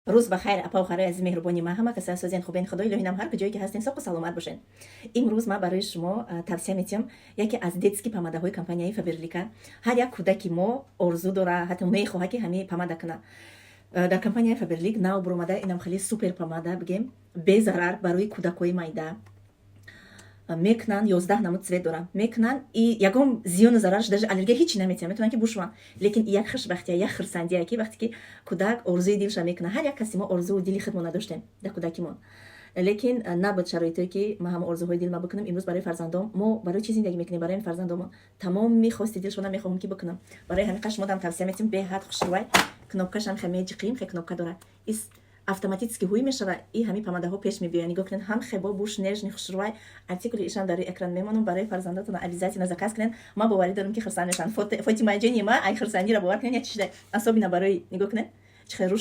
Рӯз ба хайр, апа охарои азиз, меҳрубони ман, ҳама каса созен, хубен. Худои илоҳинам, ҳар куҷое ки ҳастен, соқу саломат бошен. Имрӯз ман барои шумо тавсия метиҳам яке аз детский помадаҳои компанияи Фаберлика. Ҳар як кӯдаки мо орзу дора, ҳатто мехоҳад, ки ҳамин помада кунад. Дар компанияи Фаберлик нав буромада, инам хеле супер помада бигем, безарар барои кӯдакҳои майда. Мекунанд, 11 намуд цвет доранд, мекунанд и ягон зиёну зарарш, даже аллергия, ҳичи наметиҳанд, метавонанд, ки бушӯванд. Лекин як хушбахтия, як хурсандия, ки вақте ки кӯдак орзуи дилша мекунад. Ҳар як каси мо орзуу дили худмо надоштем дар кӯдакимон, лекин набуд шароитое, ки ма ҳама орзуҳои дилма бикунам. Имрӯз барои фарзандом, мо барои чӣ зиндагӣ мекунем? Барои фарзандомон. Тамоми хости дилшона мехоҳам, ки бикунам. Барои ҳамин қадр шумо дам тавсия метиҳам. Беҳад хушрӯвай, кнопкашам хе меҷиқим, хе кнопка дорад, автоматически ҳуй мешава и ҳамин помадаҳо пеш мебиёяд. Нигоҳ кунед, ҳам хебо буш нежный, хушрӯвай. Артикули ишам дар рӯи экран мемонам. Барои фарзандотон обязательно заказ кунед. Ман боварӣ дорам, ки хурсанд мешаванд. Фотимаҷони ма ай хурсандиро, бовар кунед, як чишда, особенно барои, нигоҳ кунед, чӣ хел руш.